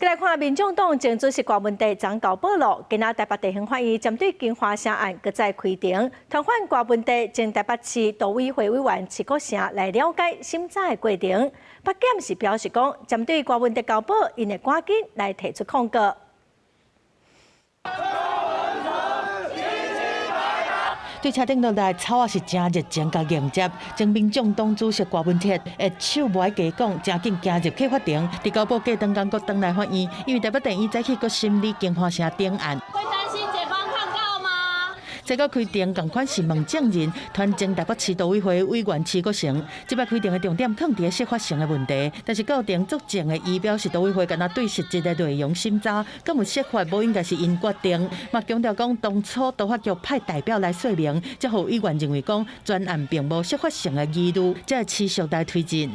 來看民眾黨前主席柯文哲昨交保囉，今仔台北地方法院針對京華城案閣再開庭，傳喚柯文哲前台北市都委會委員徐國成來了解審查的過程。北檢是表示講，針對柯文哲交保，𪜶會趕緊來提出抗告。對車頂落來，草仔是誠熱情共迎接。前民眾黨主席柯文哲的手無愛加講，誠緊行入去法庭，佇交保過轉工閣轉來法院，因為台北地院早起閣審理京華城頂案。會擔心檢方抗告嗎？這個開庭仝款是問證人，傳前台北市都委會委員徐國成。這擺開庭的重點囥佇適法性的問題，但是到庭作證的伊表示，都委會敢若對實質的內容審查，敢有釋法無應該是𪜶決定。嘛強調講，當初都發局派代表來說明，才予委員認為講全案並無釋法性的疑慮，才會持續來推進。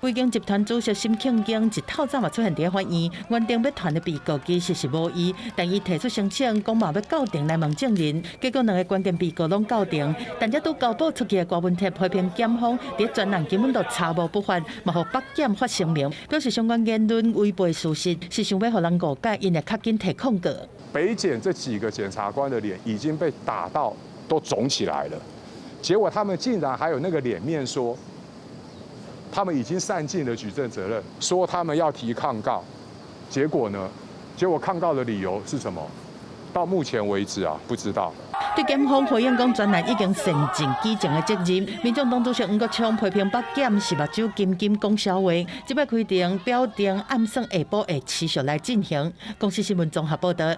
偉景集團主席沈慶京一透早嘛出現佇法院，原定欲傳的被告其實是無伊，但伊提出申請，講嘛欲到庭來問證人，結果兩个關鍵被告攏到庭，但這拄交保出去的柯文哲批評檢方佇全案根本就查無不法，嘛予北檢發聲明，表示相關言論違背事實，是想欲予人誤解，𪜶會較緊提控告。北檢這幾個檢察官的臉已經被打到都腫起來了，結果他們竟然還有那個臉面說，他們已經善盡了舉證責任，說他們要提抗告，結果呢？結果抗告的理由是什麼？到目前為止啊，不知道。對檢方回應講，全案已經善盡舉證的責任。民眾黨主席黃國昌批評北檢是目睭金金講笑話。這擺開庭表定暗算下晡會持續來進行。公視新聞綜合報導。